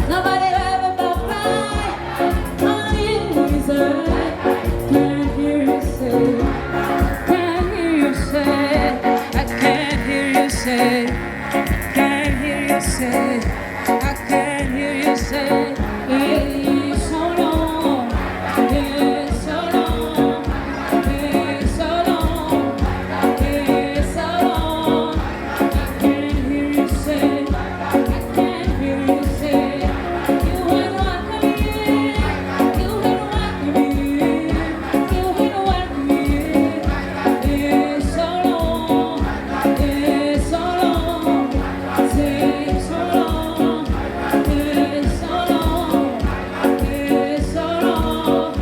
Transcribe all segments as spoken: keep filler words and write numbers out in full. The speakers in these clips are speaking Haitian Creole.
Nobody love you but me. Only you deserve. Can't hear you say, can't hear you say, I can't hear you say, can't hear you say, I can't hear you say, it's so long, it's so long, it's so long, it's so long. I can't hear you say, I can't hear you say, you ain't welcome here, you ain't welcome here, you ain't welcome here. It's so long, it's so long, say it's so long, it's so long, it's so long.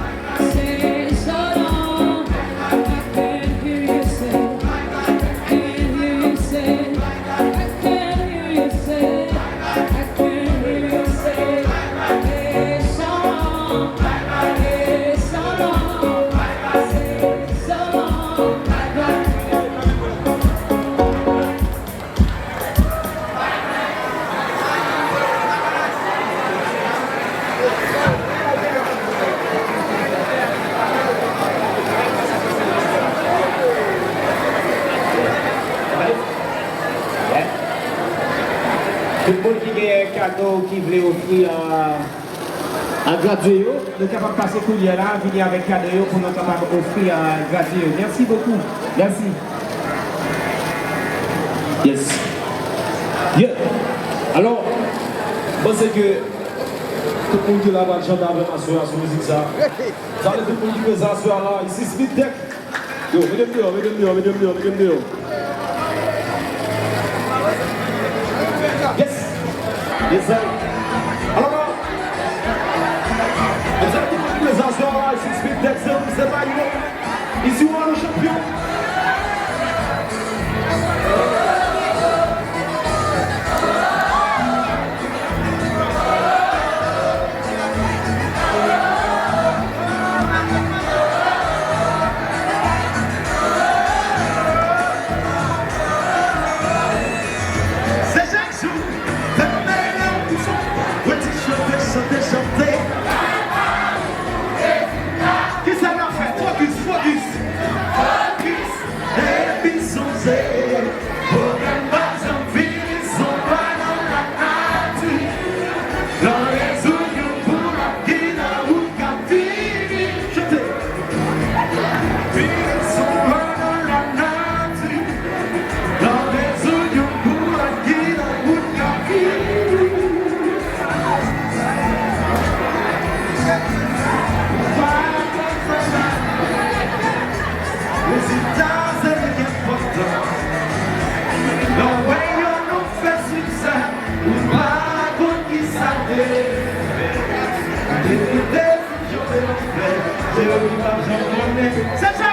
Say so long. I can't hear you say, I can't hear you say, I can't hear you say, I can't hear you say, say so long, say so long, say so long. Tout moun ki gen kado ki vle ofri a, a gradye yo, nou kapab pase koulye a la, vini avèk kado yo pou nou kapab ofri a gradye yo. Mèsi bokou. Mèsi. Yes. Yeah. Alò, m panse ke tout moun ki la pral chante avè m aswè a sou mizik sa. Sa vle tout moun ki prezan aswè a la, isi Smith Tech. Yo, mete m deyò, mete m deyò, mete m deyò, mete m deyò. Yes! Yes, sir. Alò, mezanmi, tout moun ki prezan aswè a la, isi Smith Tech, se, se pa yo. Isi, w a nou chanpyon. Se chak jou, fè m mele w, wè ti chante, chante, chante. Kisa n ap fè? Fokis, fokis. Fokis. Epi sonje, pwoblèm pa janm fini, se yon pa nan lanati. Nan rezon yon pou lòt ki nan wout k ap vini. Chante. Fini se yon pa nan lanati. Nan rezon yon pou lòt ki nan wout k ap vini. Rezilta se li k enpòtan. Lè w wè yo nou fè siksè, ou pa konn kisa te fè. Depi desizyon ke nou fè, se yo ki p ap janm konnen. Se sa!